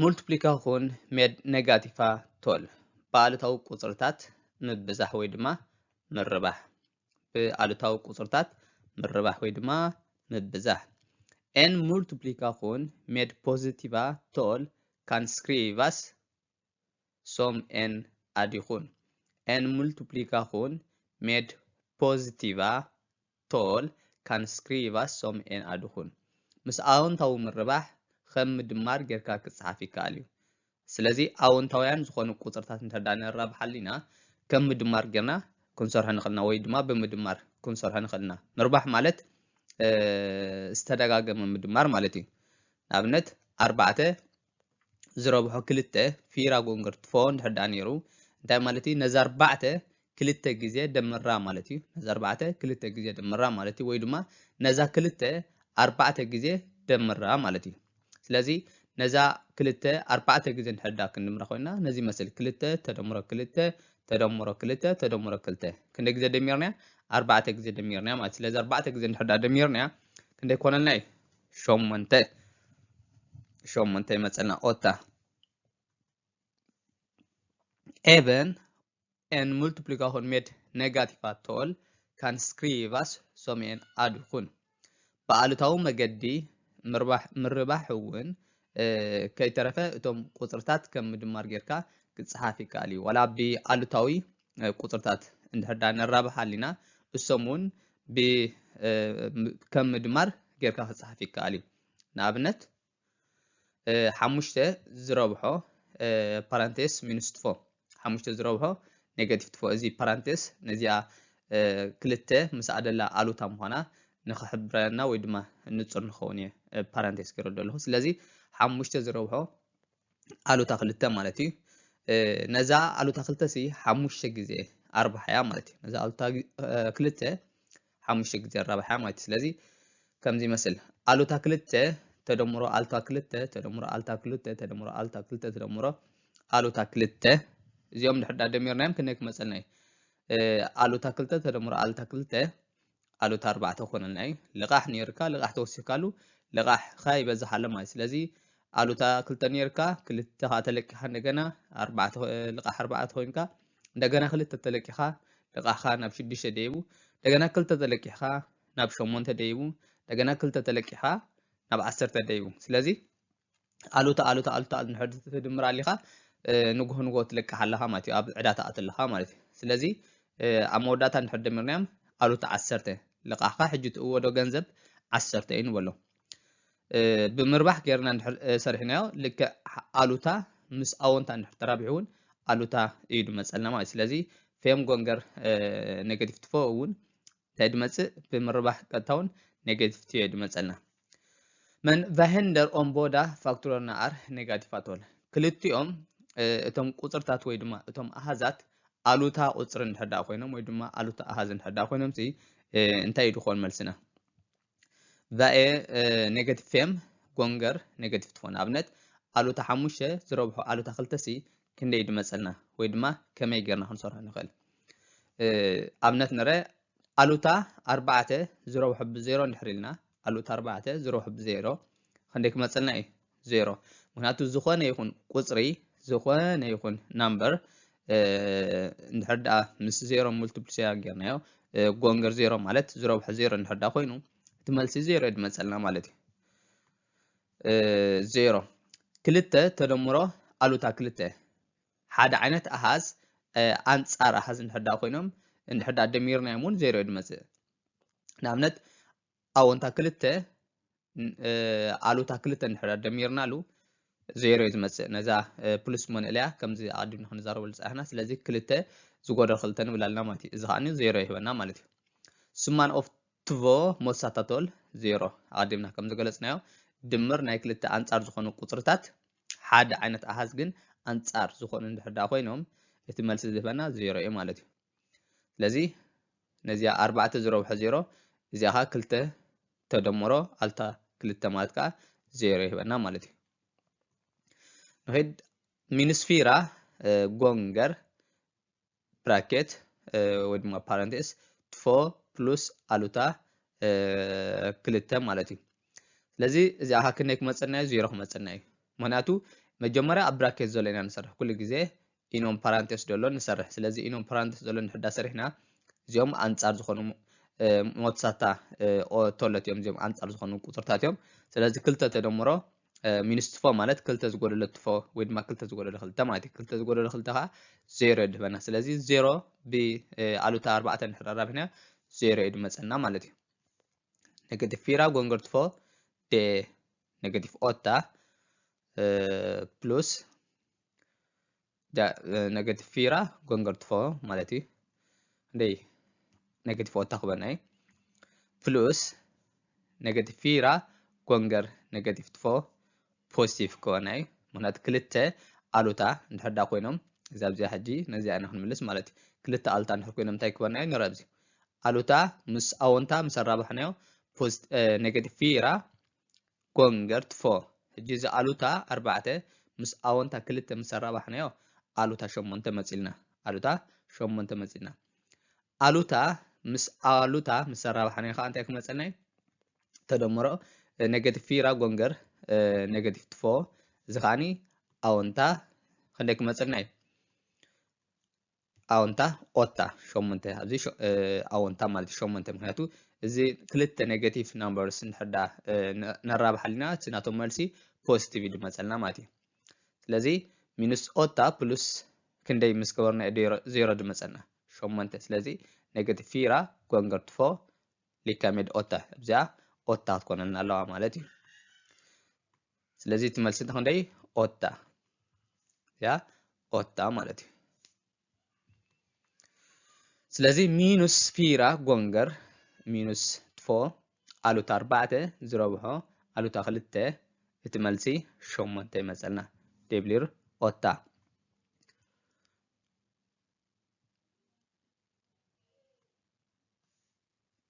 Multiplikation med negativa tal, ብኣሉታዊ ቁፅርታት ምብዛሕ ወይ ድማ ምርባሕ። ብኣሉታዊ ቁፅርታት ምርባሕ ወይ ድማ ምብዛሕ። En multiplikation med positiva tal kan skrivas som en addition. En multiplikation med positiva tal kan skrivas som en addition. ምስ ኣወንታዊ ምርባሕ ከም ምድማር ጌርካ ክፀሓፍ ይከኣል እዩ። ስለዚ ኣወንታውያን ዝኾኑ ቁፅርታት እንተዳ ነራብሓልና ከም ምድማር ጌርና ክንሰርሖ ንኽእልና ወይ ድማ ብምድማር ክንሰርሖ ንኽእልና። ምርባሕ ማለት ዝተደጋገመ ምድማር ማለት እዩ። ንኣብነት ኣርባዕተ ዝረብሖ ክልተ ፊራ ጎንገር ትፎ እንድሕር ደኣ ነይሩ እንታይ ማለት እዩ? ነዛ ኣርባዕተ ክልተ ግዜ ደምራ ማለት እዩ። ነዛ ኣርባዕተ ክልተ ግዜ ደምራ ማለት እዩ። ወይ ድማ ነዛ ክልተ ኣርባዕተ ግዜ ደምራ ማለት እዩ። ስለዚ ነዛ ክልተ ኣርባዕተ ግዜ እንድሕር ደኣ ክንድምራ ኮይና ነዚ ይመስል። ክልተ ተደምሮ ክልተ ተደምሮ ክልተ ተደምሮ ክልተ ክንደይ ግዜ ደሚርናያ? ኣርባዕተ ግዜ ደሚርናያ ማለት። ስለዚ ኣርባዕተ ግዜ እንድሕር ደኣ ደሚርናያ ክንደይ ኮነልና እዩ? ሸሞንተ። ሸሞንተ ይመፀልና። Åtta. Även en multiplikation med negativa tal kan skrivas som en addition. ብኣሉታዊ መገዲ ምርባሕ እውን ከይተረፈ እቶም ቁፅርታት ከም ምድማር ጌርካ ክፀሓፍ ይከኣል እዩ። ዋላ ብኣሉታዊ ቁፅርታት እንድሕር ዳ ነራብሕ ኣሊና እሶም እውን ከም ምድማር ጌርካ ክፀሓፍ ይከኣል እዩ። ንኣብነት ሓሙሽተ ዝረብሖ ፓራንቴስ ሚንስ ትፎ ሓሙሽተ ዝረብሖ ኔጋቲቭ ትፎ። እዚ ፓራንቴስ ነዚኣ ክልተ ምስኣ ደላ ኣሉታ ምዃና ንኽሕብረና ወይ ድማ ንፁር ንኸውን እየ ፓራንቴስ ገይረ ዘለኹ። ስለዚ ሓሙሽተ ዝረብሖ ኣሉታ ክልተ ማለት እዩ። ነዛ ኣሉታ ክልተ ሲ ሓሙሽተ ግዜ ኣርባሓያ ማለት እዩ። ነዛ ኣሉታ ክልተ ሓሙሽተ ግዜ ኣራብሓያ ማለት እዩ። ስለዚ ከምዚ ይመስል። ኣሉታ ክልተ ተደምሮ ኣሉታ ክልተ ተደምሮ ኣሉታ ክልተ ተደምሮ ኣሉታ ክልተ ተደምሮ ኣሉታ ክልተ እዚኦም ድሕር ዳ ደሚርናዮም ክንደይ ክመፀልና እዩ? ኣሉታ ክልተ ተደምሮ ኣሉታ ክልተ ኣሉታ ኣርባዕተ ክኾነልና እዩ። ልቓሕ ነይርካ ልቓሕ ተወሲኽካሉ ልቓሕኻ ይበዝሕ ኣሎ ማለት እዩ። ስለዚ ኣሉታ ክልተ ነይርካ ክልተ ከዓ ተለቂኻ እንደገና ኣርባዕተ ልቓሕ ኣርባዕተ ኮይንካ እንደገና ክልተ ተለቂኻ ልቓሕኻ ናብ ሽዱሽተ ደይቡ እንደገና ክልተ ተለቂሕካ ናብ ሸሞንተ ደይቡ እንደገና ክልተ ተለቂኻ ናብ ዓሰርተ ደይቡ። ስለዚ ኣሉታ ኣሉታ ኣሉታ እንድሕር ትድምር ኣሊኻ ንግሆ ንግሆ ትለቅሕ ኣለኻ ማለት እዩ። ኣብ ዕዳ ትኣቱ ኣለኻ ማለት እዩ። ስለዚ ኣብ መወዳእታ እንድሕር ደሚርናዮም ኣሉታ ዓሰርተ ልቓሕካ ሕጂ ትእወዶ ገንዘብ ዓሰርተ እዩ ንበሎ። ብምርባሕ ጌርና እንድሕር ሰሪሕናዮ ልክዕ ኣሉታ ምስ ኣወንታ እንድሕር ተራቢሑ እውን ኣሉታ እዩ ድመፀልና ማለት እዩ። ስለዚ ፌም ጎንገር ኔጋቲቭ ትፎ እውን እንታይ ድመፅእ ብምርባሕ ቀጥታውን ኔጋቲቭ ትዮ ድመፀልና። Men vad händer om båda faktorerna är negativa tal? ክልቲኦም እቶም ቁፅርታት ወይ ድማ እቶም ኣሃዛት ኣሉታ ቁፅሪ እንድሕር ደኣ ኮይኖም ወይ ድማ ኣሉታ ኣሃዝ እንድሕር ደኣ ኮይኖም ሲ እንታይ እዩ ድኾን መልስና? Vad är negativ fem gånger negativ två? ንኣብነት ኣሉታ ሓሙሽተ ዝረብሖ ኣሉታ ክልተ ሲ ክንደይ ድመፀልና ወይ ድማ ከመይ ጌርና ክንሰርሖ ንኽእል? ኣብነት ንረ ኣሉታ ኣርባዕተ ዝረብሖ ብዜሮ እንድሕር ኢልና ኣሉታ ኣርባዕተ ዝረብሖ ብዜሮ ክንደይ ክመፀልና እዩ? ዜሮ። ምክንያቱ ዝኾነ ይኹን ቁፅሪ ዝኾነ ይኹን ናምበር እንድሕር ደኣ ምስ ዜሮ ሙልቲፕሊሲያ ጌርናዮ ጎንገር ዜሮ ማለት ዝረብሖ ዜሮ እንድሕር ደኣ ኮይኑ እቲ መልሲ ዜሮ እዩ ድመፀልና ማለት እዩ። ዜሮ ክልተ ተደምሮ ኣሉታ ክልተ ሓደ ዓይነት ኣሃዝ ኣንፃር ኣሃዝ እንድሕር ደኣ ኮይኖም እንድሕር ደኣ ደሚርናዮም እውን ዜሮ እዩ ድመፅእ። ንኣብነት ኣወንታ ክልተ ኣሉታ ክልተ እንድሕር ደሚርናሉ ዜሮ እዩ ዝመፅእ። ነዛ ፕሉስ መን እለያ ከምዚ ኣቐዲምና ክንዛረበሉ ዝፀናሕና። ስለዚ ክልተ ዝጎደል ክልተ ንብል ኣለና ማለት እዩ። እዚ ከዓ ዜሮ ይህበና ማለት እዩ። Summan av två motsatta tal ዜሮ ኣቐዲምና ከም ዝገለፅናዮ ድምር ናይ ክልተ ኣንፃር ዝኾኑ ቁፅርታት ሓደ ዓይነት ኣሃዝ ግን ኣንፃር ዝኾኑ እንድሕር ደኣ ኮይኖም እቲ መልሲ ዝህበና ዜሮ እዩ ማለት እዩ። ስለዚ ነዚኣ ኣርባዕተ ዝረብሖ ዜሮ እዚኣ ከዓ ክልተ ተደምሮ ኣሉታ ክልተ ማለት ከዓ ዜሮ ይህበና ማለት እዩ። ንኸይድ minus fyra gånger bracket ወይ ድማ ፓረንቴስ ትፎ ፕሉስ ኣሉታ ክልተ ማለት እዩ። ስለዚ እዚኣ ከዓ ክንደይ ክመፀና እዩ? ዜሮ ክመፀና እዩ። ምክንያቱ መጀመርያ ኣብ ብራኬት ዘሎ ኢና ንሰርሕ። ኩሉ ግዜ ኢኖም ፓራንቴስ ዘሎ ንሰርሕ። ስለዚ ኢኖም ፓራንቴስ ዘሎ እንድሕር ዳ ሰሪሕና፣ እዚኦም ኣንጻር ዝኾኑ፣ እ፣ ሞትሳታ፣ እ፣ ኦቶለት እዮም፣ እዚኦም ኣንጻር ዝኾኑ ቁጽርታት እዮም። ስለዚ ክልተ ተደምሮ፣ እ፣ ሚንስ ትፎ ማለት ክልተ ዝጎደለ ትፎ ወይ ድማ ክልተ ዝጎደለ ክልተ ማለት እዩ። ክልተ ዝጎደለ ክልተ ኸዓ ዜሮ ይድህበና። ስለዚ ዜሮ ብ፣ እ፣ ኣሉታ ኣርባዕተ እንድሕር ኣራቢሕና ዜሮ እዩ ድመጸና ማለት እዩ። ኔጌቲቭ ፊራ ጎንገር ትፎ ደ ኔጌቲቭ ኦታ፣ እ፣ ፕሉስ ዳ-፣ እ፣ ኔጌቲቭ ፊራ ጎንገር ትፎ ማለት እዩ። እንደይ ኔጌቲቭ ኦታ ክበና እዩ። ፕሉስ ኔጌቲቭ ፊራ ጎንገር ኔጌቲቭ ትፎ ፖዚቲቭ ክበና እዩ። ምኽንያቱ ክልተ ኣሉታ እንድሕር ዳ ኮይኖም፣ እዛ ኣብዚኣ ሕጂ ነዚኣ ኢና ክንምልስ ማለት እዩ። ክልተ ኣሉታ እንድሕር ኮይኖም እንታይ ክበና እዩ? ንርኢ ኣብዚ። ኣሉታ ምስ ኣወንታ ምስ ኣራባሕናዮ ፖዚ-፣ እ፣ ኔጌቲቭ ፊራ ጎንገር ትፎ። ሕጂ እዚ ኣሉታ ኣርባዕተ ምስ ኣወንታ ክልተ ምስ ኣራባሕናዮ ኣሉታ ሸሞንተ መጺልና። ኣሉታ ሸሞንተ መጺልና። ኣሉታ ምስ ኣሉታ ምስ ኣራባሕናዮ ከዓ እንታይ ክመጸና እዩ? ተደምሮ፣ እ፣ ኔጌቲቭ ፊራ ጎንገር፣ እ፣ ኔጌቲቭ ትፎ። እዚ ከዓኒ ኣወንታ ክንደይ ክመጸና እዩ? ኣወንታ ኦታ ሸሞንተ። ኣብዚ ሸ-፣ እ፣ ኣወንታ ማለት እዩ ሸሞንተ። ምኽንያቱ እዚ ክልተ ኔጌቲቭ ናምበርስ እንድሕር ዳ፣ እ፣ ነ-፣ ነራብሕ ኣሊና፣ እቲ ናቶም መልሲ ፖዚቲቭ እዩ ድመጸልና ማለት እዩ። ስለዚ ሚንስ ኦታ ፕሉስ ክንደይ ምስ ገበርና እዩ ዜሮ፣ ዜሮ ድመጸና? ሸሞንተ። ስለዚ ኔጌቲቭ ፊራ ጎንገር ትፎ ሊካ ሜድ ኦታ። እዚኣ ኦታ ክትኮነልና ኣለዋ ማለት እዩ። ስለዚ እቲ መልሲ እንተ ክንደይ? ኦታ። እዚኣ ኦታ ማለት እዩ። ስለዚ ሚኑስ ፊራ ጎንገር ሚኑስ ትፎ ኣሉታ ኣርባዕተ ዝረብሖ ኣሉታ ክልተ፣ እቲ መልሲ ሸሞንተ ይመጸልና። ደብሊር ኦታ።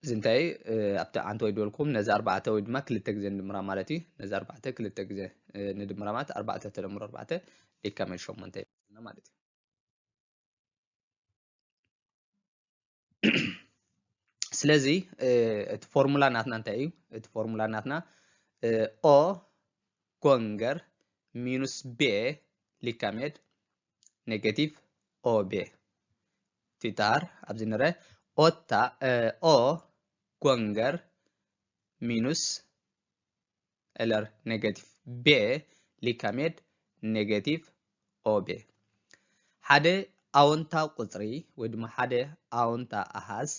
እዚ እንታይ፣ እ፣ ኣብቲ ዓንተወይ ድበልኩም ነዚ ኣርባዕተ ወይ ድማ ክልተ ግዜ ንድምራ ማለት እዩ። ነዚ ኣርባዕተ ክልተ ግዜ፣ እ፣ ንድምራ ማለት ኣርባዕተ ተደምሮ ኣርባዕተ ሊካ ሜድ ሸሞንተ ይመጸልና ማለት እዩ። ስለዚ፣ እ፣ እቲ ፎርሙላ ናትና እንታይ እዩ? እቲ ፎርሙላ ናትና፣ እ፣ ኦ ጎንገር ሚኑስ ቤ ሊካ ሜድ ኔጌቲቭ ኦ ቤ። ቲታር ኣብዚ ንረ ኦታ፣ እ፣ ኦ ጎንገር ሚኑስ ኤለር ኔጌቲቭ ቤ ሊካ ሜድ ኔጌቲቭ ኦ ቤ። ሓደ ኣወንታ ቁጽሪ ወይ ድማ ሓደ ኣወንታ ኣሃዝ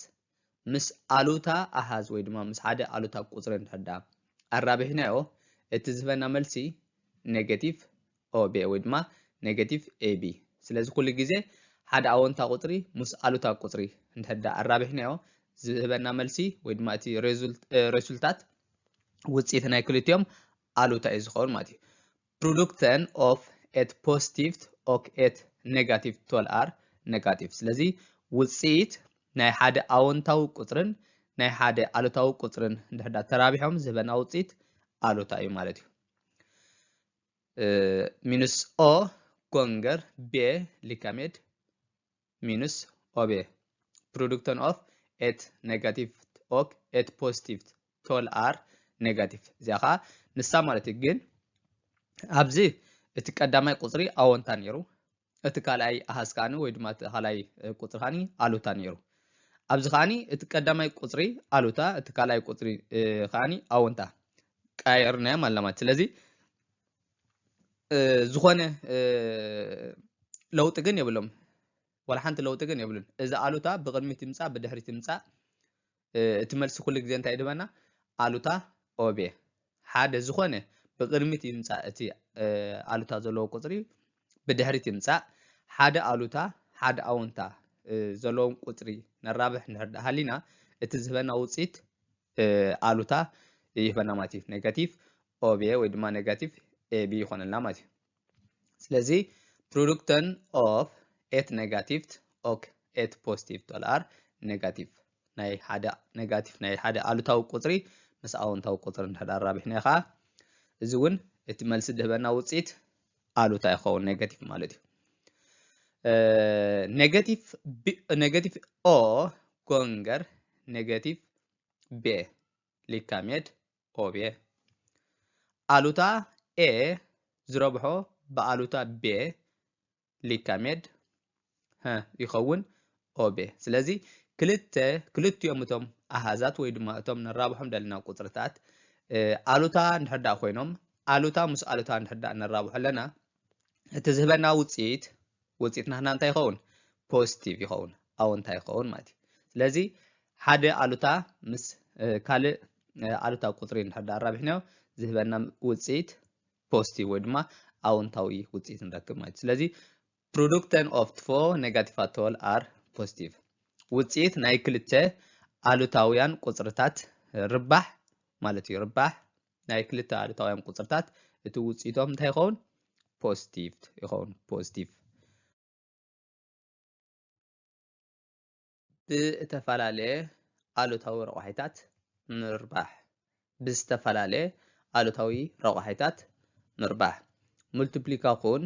ምስ ኣሉታ ኣሃዝ ወይ ድማ ምስ ሓደ ኣሉታ ቁጽሪ እንድሕር ደኣ ኣራቢሕናዮ፣ እቲ ዝህበና መልሲ ኔጌቲቭ ኦ ቤ ወይ ድማ ኔጌቲቭ ኤ ቢ። ስለዚ ኩሉ ግዜ ሓደ ኣወንታ ቁጽሪ ምስ ኣሉታ ቁጽሪ እንድሕር ደኣ ኣራቢሕናዮ፣ ዝህበና መልሲ ወይ ድማ እቲ ሬዙልት-፣ እ፣ ሬሱልታት ውጽኢት ናይ ክልቲኦም ኣሉታ እዩ ዝኸውን ማለት እዩ። Produkten av et positivt og et negativt tall er negativt። ስለዚ ውጽኢት ናይ ሓደ ኣወንታዊ ቁጽርን ናይ ሓደ ኣሉታዊ ቁጽርን እንድሕር ደኣ ተራቢሖም ዝህበና ውጽኢት ኣሉታ እዩ ማለት እዩ። እ፣ ሚኑስ ኦ ጎንገር ቤ ሊካ ሜድ ሚኑስ ኦ ቤ። Produkten av et negativt og et positivt tall er negativt። እዚኣ ኸዓ ንሳ ማለት እዩ። ግን ኣብዚ እቲ ቀዳማይ ቁጽሪ ኣወንታ ነይሩ፣ እቲ ካልኣይ ኣሃዝ ከዓኒ ወይ ድማ እቲ ካልኣይ፣ እ፣ ቁጽሪ ከዓኒ ኣሉታ ነይሩ። ኣብዚ ከዓኒ እቲ ቀዳማይ ቁጽሪ ኣሉታ፣ እቲ ካልኣይ ቁጽሪ፣ እ፣ ከዓኒ ኣወንታ ቀያየርናዮም ኣለና ማለት። ስለዚ፣ እ፣ ዝኾነ፣ እ፣ ለውጢ ግን የብሎም። ዋላ ሓንቲ ለውጢ ግን የብሉን። እዚ ኣሉታ ብቕድሚት ይምጻእ ብድሕሪት ይምጻእ፣ እ፣ እቲ መልሲ ኩሉ ግዜ እንታይ ድህበና? ኣሉታ ኦቤ። ሓደ ዝኾነ ብቕድሚት ይምጻእ እቲ፣ እ፣ ኣሉታ ዘለዎ ቁጽሪ ብድሕሪት ይምጻእ፣ ሓደ ኣሉታ ሓደ ኣወንታ፣ እ፣ ዘለዎም ቁጽሪ ነራብሕ እንድሕር ደኣ ሃሊና፣ እቲ ዝህበና ውጽኢት፣ እ፣ ኣሉታ ይህበና ማለት እዩ። ኔጋቲቭ ኦቤ ወይ ድማ ኔጋቲቭ ኤቢ ይኾነልና ማለት እዩ። ስለዚ Produkten av et negativt og et positivt tall er negativt። ናይ ሓደ ኔጋቲቭ ናይ ሓደ ኣሉታዊ ቁጽሪ ምስ ኣወንታዊ ቁጽሪ እንድሕር ኣራቢሕና ኸዓ፣ እዚ እውን እቲ መልሲ ድህበና ውጽኢት ኣሉታ ይኸውን፣ ኔጋቲቭ ማለት እዩ። እ፣ ኔጋቲቭ ቢ-፣ ኔጋቲቭ ኦ ጎንገር ኔጋቲቭ ቤ ሊካ ሜድ ኦቤ። ኣሉታ ኤ ዝረብሖ ብኣሉታ ቤ ሊካ ሜድ ሀ ይኸውን ኦቤ። ስለዚ ክልተ ክልቲኦም እቶም ኣሃዛት ወይ ድማ እቶም ነራብሖም ደለና ቁፅርታት ኣሉታ እንድሕር ደኣ ኮይኖም ኣሉታ ምስ ኣሉታ እንድሕር ደኣ ነራብሖ ኣለና እቲ ዝህበና ውፅኢት ውፅኢት ናህና እንታይ ይኸውን? ፖዚቲቭ ይኸውን ኣወንታ ይኸውን ማለት እዩ። ስለዚ ሓደ ኣሉታ ምስ ካልእ ኣሉታ ቁፅሪ እንድሕር ደኣ ኣራቢሕናዮ ዝህበና ውፅኢት ፖዚቲቭ ወይ ድማ ኣወንታዊ ውፅኢት ንረክብ ማለት እዩ። ስለዚ producten of two negative tal are positive ውፅኢት ናይ ክልተ ኣሉታውያን ቁፅርታት ርባሕ ማለት እዩ። ርባሕ ናይ ክልተ ኣሉታውያን ቁፅርታት እቲ ውፅኢቶም እንታይ ይኸውን? ፖዚቲቭ ይኸውን። ፖዚቲቭ ብእተፈላለየ ኣሉታዊ ረቋሒታት ምርባሕ ብዝተፈላለየ ኣሉታዊ ረቋሒታት ምርባሕ multiplication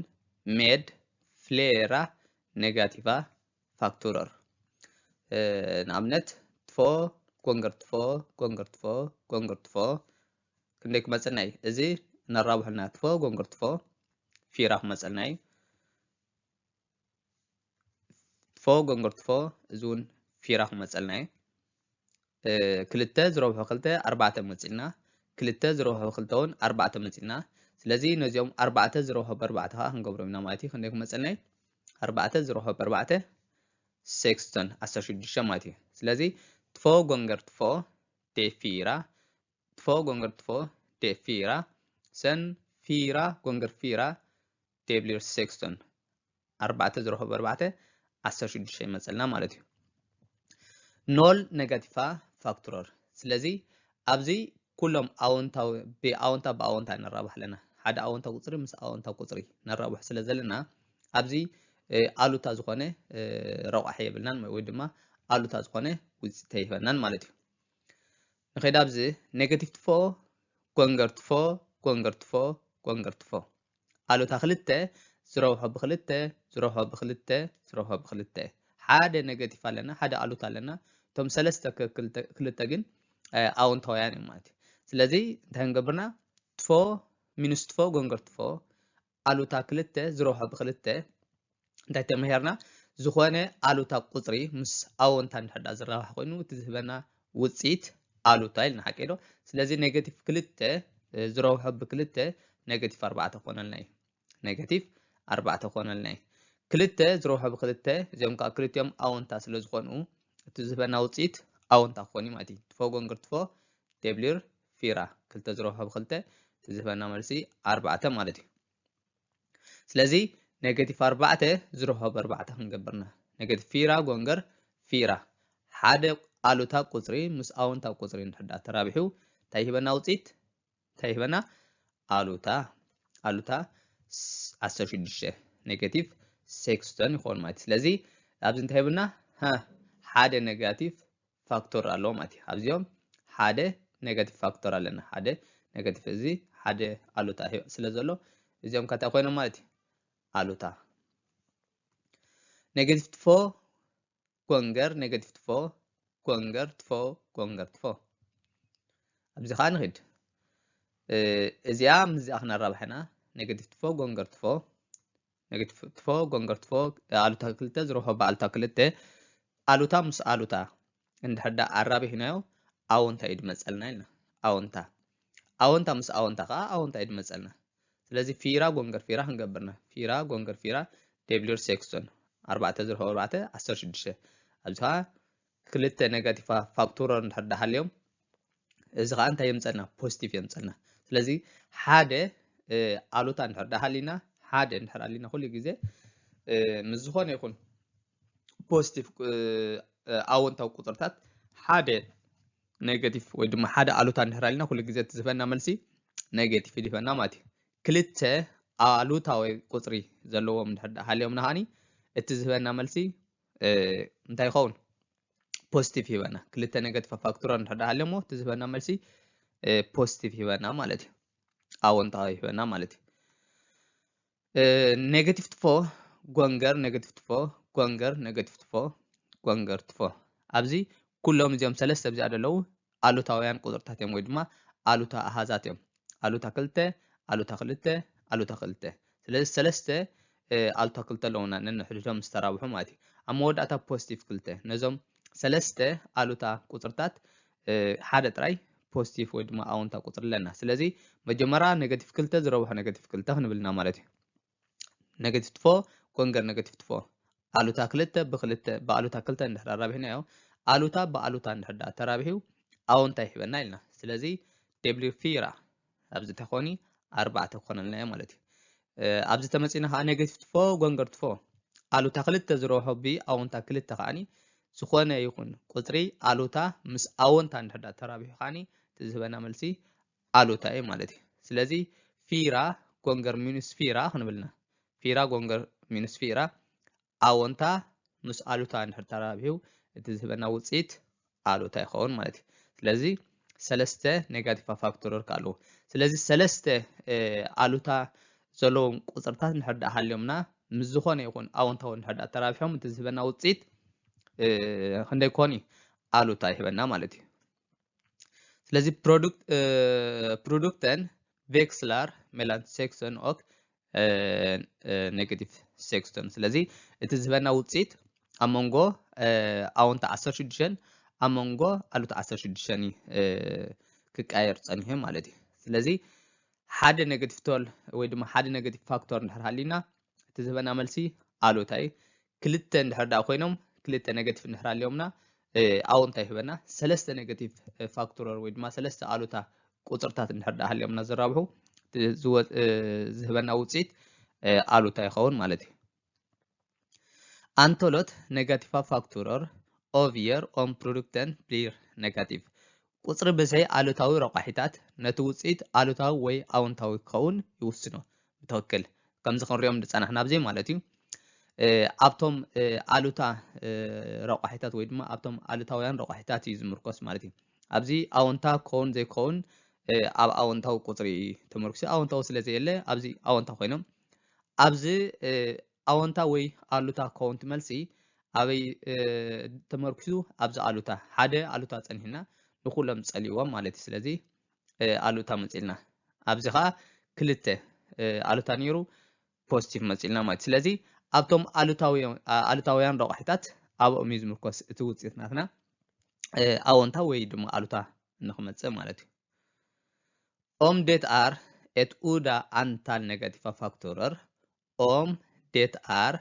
med flera negativa faktorer ንኣብነት ትፎ ጎንገር ትፎ ጎንገር ትፎ ጎንገር ትፎ ክንደይ ክመፅና እዩ? እዚ ነራብሐልና ትፎ ጎንገር ትፎ ፊራ ክመፀልና እዩ። ትፎ ጎንገር ትፎ እዚ እውን ፊራ ክመፀልና እዩ። ክልተ ዝረብሖ ክልተ ኣርባዕተ መፂልና ክልተ ዝረብሖ ክልተ እውን ኣርባዕተ መፂልና። ስለዚ ነዚኦም ኣርባዕተ ዝረብሖ ብኣርባዕተ ከዓ ክንገብሮም ኢና ማለት እዩ። ክንደይ ክመፀልና እዩ? ኣርባዕተ ዝረብሖ ብኣርባዕተ ሴክስቶን ዓሰርተ ሽዱሽተ ማለት እዩ። ስለዚ ትፎ ጎንገር ትፎ ዴፊራ ትፎ ጎንገር ትፎ ዴፊራ ሰን ፊራ ጎንገር ፊራ ዴብሊር ሴክስቶን ኣርባዕተ ዝረኸቡ ኣርባዕተ ዓሰርተ ሽዱሽተ ይመፀልና ማለት እዩ። ኖል ነጋቲፋ ፋክትሮር ስለዚ ኣብዚ ኩሎም ኣወንታዊ ብኣወንታ ብኣወንታ ነራባሕ ኣለና። ሓደ ኣወንታ ቁፅሪ ምስ ኣወንታ ቁፅሪ ነራብሕ ስለ ዘለና ኣብዚ ኣሉታ ዝኾነ ረቋሒ የብልናን ወይ ድማ ኣሉታ ዝኾነ ውፅኢት ኣይህበናን ማለት እዩ። ንኸይድ ኣብዚ ኔጋቲቭ ትፎ ጎንገር ትፎ ጎንገር ትፎ ጎንገር ትፎ ኣሉታ ክልተ ዝረብሖ ብክልተ ዝረብሖ ብክልተ ዝረብሖ ብክልተ ሓደ ኔጋቲቭ ኣለና ሓደ ኣሉታ ኣለና። እቶም ሰለስተ ክልተ ግን ኣወንታውያን እዮም ማለት እዩ። ስለዚ እንታይ ክንገብርና ትፎ ሚንስ ትፎ ጎንገር ትፎ ኣሉታ ክልተ ዝረብሖ ብክልተ እንታይ ተምሄርና? ዝኾነ ኣሉታ ቁፅሪ ምስ ኣወንታ እንድሕር ዝረባሕ ኮይኑ እቲ ዝህበና ውፅኢት ኣሉታ ኢልና ሓቂ ዶ? ስለዚ ኔጋቲቭ ክልተ ዝረብሖ ብክልተ ኔጋቲቭ ኣርባዕተ ኮነልና እዩ። ኔጋቲቭ ኣርባዕተ ኮነልና እዩ። ክልተ ዝረብሖ ብክልተ እዚኦም ከዓ ክልቲኦም ኣወንታ ስለ ዝኾኑ እቲ ዝህበና ውፅኢት ኣወንታ ክኾን እዩ ማለት እዩ። ትፎ ጎንግር ትፎ ደብሊር ፊራ ክልተ ዝረብሖ ብክልተ እቲ ዝህበና መልሲ ኣርባዕተ ማለት እዩ። ስለዚ ኔጋቲቭ ኣርባዕተ ዝረኸቡ ኣርባዕተ ክንገብርና ኔጋቲቭ ፊራ ጎንገር ፊራ ሓደ ኣሉታ ቁፅሪ ምስ ኣወንታ ቁፅሪ እንድሕዳ ተራቢሑ እንታይ ይህበና ውፅኢት እንታይ ይህበና ኣሉታ ኣሉታ ዓሰርተ ሽዱሽተ ኔጋቲቭ ሴክስተን ይኸውን ማለት እዩ። ስለዚ ኣብዚ እንታይ ይህብና ሓደ ኔጋቲቭ ፋክቶር ኣለዎ ማለት እዩ። ኣብዚኦም ሓደ ኔጋቲቭ ፋክቶር ኣለና። ሓደ ኔጋቲቭ እዚ ሓደ ኣሉታ ስለ ዘሎ እዚኦም ከታ ኮይኖም ማለት እዩ። ኣሉታ ኔጋቲቭ ትፎ ጎንገር ኔጋቲቭ ትፎ ጎንገር ትፎ ጎንገር ትፎ ኣብዚ ከዓ ንኽድ እዚኣ ምስዚኣ ክነራብሐና ኔጋቲቭ ትፎ ጎንገር ትፎ ኔጋቲቭ ትፎ ጎንገር ትፎ ኣሉታ ክልተ ዝረኸቦ ብኣሉታ ክልተ ኣሉታ ምስ ኣሉታ እንድሕር ዳ ኣራቢሕናዮ ኣወንታ እዩ ድመፀልና ኢልና። ኣወንታ ኣወንታ ምስ ኣወንታ ከዓ ኣወንታ እዩ ድመፀልና። ስለዚ ፊራ ጎንገር ፊራ ክንገብርና ፊራ ጎንገር ፊራ ደብሊር ሴክስቶን ኣርባዕተ ዝረኸቦ ኣርባዕተ ዓሰርተ ሽዱሽተ ኣብዚ ከዓ ክልተ ኔጋቲቭ ፋክቶር እንድሕር ዳ ሃልዮም እዚ ከዓ እንታይ የምፀልና? ፖዚቲቭ የምፀልና። ስለዚ ሓደ ኣሉታ እንድሕር ዳ ሃሊና ሓደ እንድሕር ኣሊና ኩሉ ግዜ ምስ ዝኾነ ይኹን ፖዚቲቭ ኣወንታዊ ቁፅርታት ሓደ ኔጋቲቭ ወይ ድማ ሓደ ኣሉታ እንድሕር ኣሊና ኩሉ ግዜ እቲ ዝህበና መልሲ ኔጋቲቭ ይህበና ማለት እዩ። ክልተ ኣሉታዊ ቁፅሪ ዘለዎም እንድሕር ዳ ሃልዮም ንሃኒ እቲ ዝህበና መልሲ እንታይ ይኸውን? ፖዚቲቭ ይህበና። ክልተ ኔጋቲቭ ፋክተር እንድሕር ዳ ሃልዮሞ እቲ ዝህበና መልሲ ፖዚቲቭ ይህበና ማለት እዩ። ኣወንታዊ ይህበና ማለት እዩ። ኔጋቲቭ ትፎ ጎንገር ኔጋቲቭ ትፎ ጎንገር ኔጋቲቭ ትፎ ጎንገር ትፎ ኣብዚ ኩሎም እዚኦም ሰለስተ ብዚኣ ዘለዉ ኣሉታውያን ቁፅርታት እዮም ወይ ድማ ኣሉታ ኣሃዛት እዮም። ኣሉታ ክልተ ኣሉታ ክልተ ኣሉታ ክልተ ስለዚ ሰለስተ ኣሉታ ክልተ ኣለውና ነንሕድሕዶም ዝተራብሑ ማለት እዩ። ኣብ መወዳእታ ፖዚቲቭ ክልተ፣ ነዞም ሰለስተ ኣሉታ ቁፅርታት ሓደ ጥራይ ፖዚቲቭ ወይ ድማ ኣወንታ ቁፅሪ ኣለና። ስለዚ መጀመርያ ኔጋቲቭ ክልተ ዝረብሖ ኔጋቲቭ ክልተ ክንብልና ማለት እዩ። ኔጋቲቭ ትፎ ጎንገር ኔጋቲቭ ትፎ ኣሉታ ክልተ ብክልተ ብኣሉታ ክልተ እንድሕር ኣራቢሕናዮ ኣሉታ ብኣሉታ እንድሕር ደኣ ተራቢሑ ኣወንታ ይህበና ኢልና። ስለዚ ደብሊው ፊራ ኣብዚ ተኾኒ ኣርባዕተ ክኾነልና እዩ ማለት እዩ። ኣብዚ ተመፂና ከዓ ኔጋቲቭ ትፎ ጎንገር ትፎ ኣሉታ ክልተ ዝረብሖ ብኣወንታ ክልተ ከዓኒ ዝኾነ ይኹን ቁፅሪ ኣሉታ ምስ ኣወንታ እንድሕር ደኣ ተራቢሑ ከዓኒ እቲ ዝህበና መልሲ ኣሉታ እዩ ማለት እዩ። ስለዚ ፊራ ጎንገር ሚኑስ ፊራ ክንብልና ፊራ ጎንገር ሚኑስ ፊራ ኣወንታ ምስ ኣሉታ እንድሕር ተራቢሑ እቲ ዝህበና ውፅኢት ኣሉታ ይኸውን ማለት እዩ። ስለዚ ሰለስተ ኔጋቲቭ ፋክተር ኣለዎ። ስለዚ ሰለስተ ኣሉታ ዘለዎም ቁፅርታት እንድሕር ደኣ ሃልዮምና ምስ ዝኾነ ይኹን ኣወንታዊ እንድሕር ደኣ ተራቢሖም እቲ ዝህበና ውፅኢት ክንደይ ክኾን እዩ? ኣሉታ ይህበና ማለት እዩ። ስለዚ ፕሮዱክተን ቬክስላር ሜላን ሴክሰን ኦክ ኔጋቲቭ ሴክስተን። ስለዚ እቲ ዝህበና ውፅኢት ኣብ መንጎ ኣወንታ ዓሰርተ ሽዱሽተን ኣብ መንጎ ኣሉታ ዓሰርተ ሽዱሽተን እዩ ክቀየር ፀኒሑ ማለት እዩ። ስለዚ ሓደ ኔጋቲቭ ቶል ወይ ድማ ሓደ ኔጋቲቭ ፋክተር እንድሕር ሃሊና እቲ ዝህበና መልሲ ኣሉታ እዩ። ክልተ እንድሕር ደኣ ኮይኖም ክልተ ኔጋቲቭ እንድሕር ሃልዮምና ኣወንታ ይህበና። ሰለስተ ኔጋቲቭ ፋክተር ወይ ድማ ሰለስተ ኣሉታ ቁፅርታት እንድሕር ደኣ ሃልዮምና ዘራብሑ ዝህበና ውፅኢት ኣሉታ ይኸውን ማለት እዩ። ኣንተሎት ኔጋቲቫ ፋክቱረር ኦቪየር ኦም ፕሮዱክተን ብሊር ኔጋቲቭ ቁፅሪ ብዝሒ ኣሉታዊ ረቋሒታት ነቲ ውፅኢት ኣሉታዊ ወይ ኣወንታዊ ክኸውን ይውስኖ። ብትኽክል ከምዚ ክንሪኦም ዝፀናሕና ኣብዚ ማለት እዩ። ኣብቶም ኣሉታ ረቋሒታት ወይ ድማ ኣብቶም ኣሉታውያን ረቋሒታት እዩ ዝምርኮስ ማለት እዩ። ኣብዚ ኣወንታ ክኸውን ዘይክኸውን ኣብ ኣወንታዊ ቁፅሪ እዩ ተመርኩሱ። ኣወንታዊ ስለ ዘየለ ኣብዚ ኣወንታ ኮይኖም ኣብዚ ኣወንታ ወይ ኣሉታ ክኸውን ትመልሲ ኣበይ ተመርኩሱ ኣብዚ ኣሉታ ሓደ ኣሉታ ፀኒሕና ንኩሎም ፀሊዎም ማለት እዩ። ስለዚ ኣሉታ መፂልና ኣብዚ ከዓ ክልተ ኣሉታ ነይሩ ፖዚቲቭ መፂልና ማለት ስለዚ ኣብቶም ኣሉታውያን ረቋሒታት ኣብኦም እዩ ዝምርኮስ እቲ ውፅኢት ናትና ኣወንታ ወይ ድማ ኣሉታ ንክመፅእ ማለት እዩ። Om det er et uda antall negative faktorer, om det er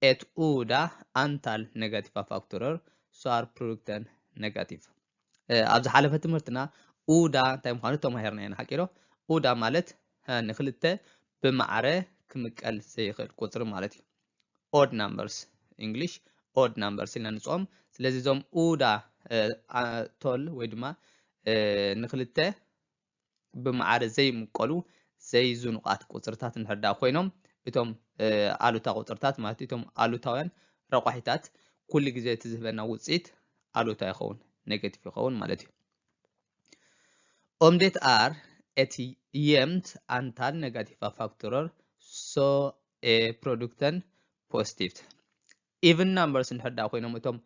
et uda antall negative faktorer, så er produkten negativ. ኣብ ዝሓለፈ ትምህርትና ኡዳ እንታይ ምዃኑ ተማሂርና ኢና ሓቂዶ። ኡዳ ማለት ንክልተ ብማዕረ ክምቀል ዘይኽእል ቁፅሪ ማለት እዩ። Odd numbers English odd numbers ኢልና ንፅኦም። ስለዚ እዞም ኡዳ ቶል ወይ ድማ ንክልተ ብማዕረ ዘይምቀሉ ዘይዝኑቓት ቁፅርታት እንድሕር ደኣ ኮይኖም እቶም ኣሉታ ቁፅርታት ማለት እቶም ኣሉታውያን ረቋሒታት ኩሉ ግዜ እቲ ዝህበና ውፅኢት ኣሉታ ይኸውን ኔጋቲቭ ይኸውን ማለት እዩ። Om det er et jevnt antall negative faktorer, så er produkten positivt. Even numbers እንድሕር ደኣ ኮይኖም እቶም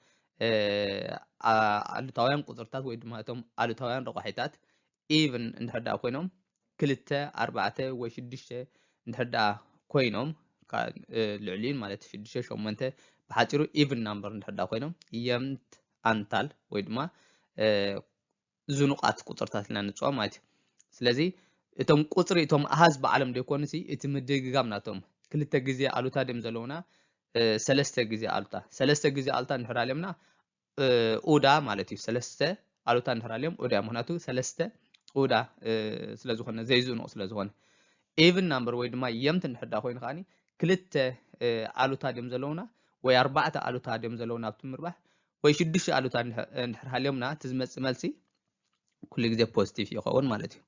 ኣሉታውያን ቁፅርታት ወይ ድማ እቶም ኣሉታውያን ረቋሒታት even እንድሕር ደኣ ኮይኖም ክልተ ኣርባዕተ ወይ ሽዱሽተ እንድሕር ደኣ ኮይኖም ልዕሊኡን ማለት ሽዱሽተ ሸሞንተ ብሓፂሩ even number እንድሕር ደኣ ኮይኖም jevnt antall ወይ ድማ ዝኑቓት ቁፅርታት ኢልና ንፅዎም ማለት እዩ። ስለዚ እቶም ቁፅሪ እቶም ኣሃዝ ባዕሎም ዘይኮኑሲ እቲ ምድግጋም ናቶም ክልተ ግዜ ኣሉታ ድም ዘለውና ሰለስተ ግዜ ኣሉታ ሰለስተ ግዜ ኣሉታ እንድሕር ኣልዮምና ኡዳ ማለት እዩ። ሰለስተ ኣሉታ እንድሕር ኣልዮም ኡዳ ምክንያቱ ሰለስተ ኡዳ ስለዝኮነ ዘይዝኑቕ ስለዝኮነ even number ወይ ድማ jevnt እንድሕር ዳ ኮይኑ ከዓኒ ክልተ ኣሉታ ድም ዘለውና ወይ ኣርባዕተ ኣሉታ ድም ዘለውና ኣብቲ ምርባሕ ወይ ሽዱሽተ ኣሉታ እንድሕር ሃልዮምና እቲ ዝመፅእ መልሲ ኩሉ ግዜ ፖዚቲቭ ይኸውን ማለት እዩ።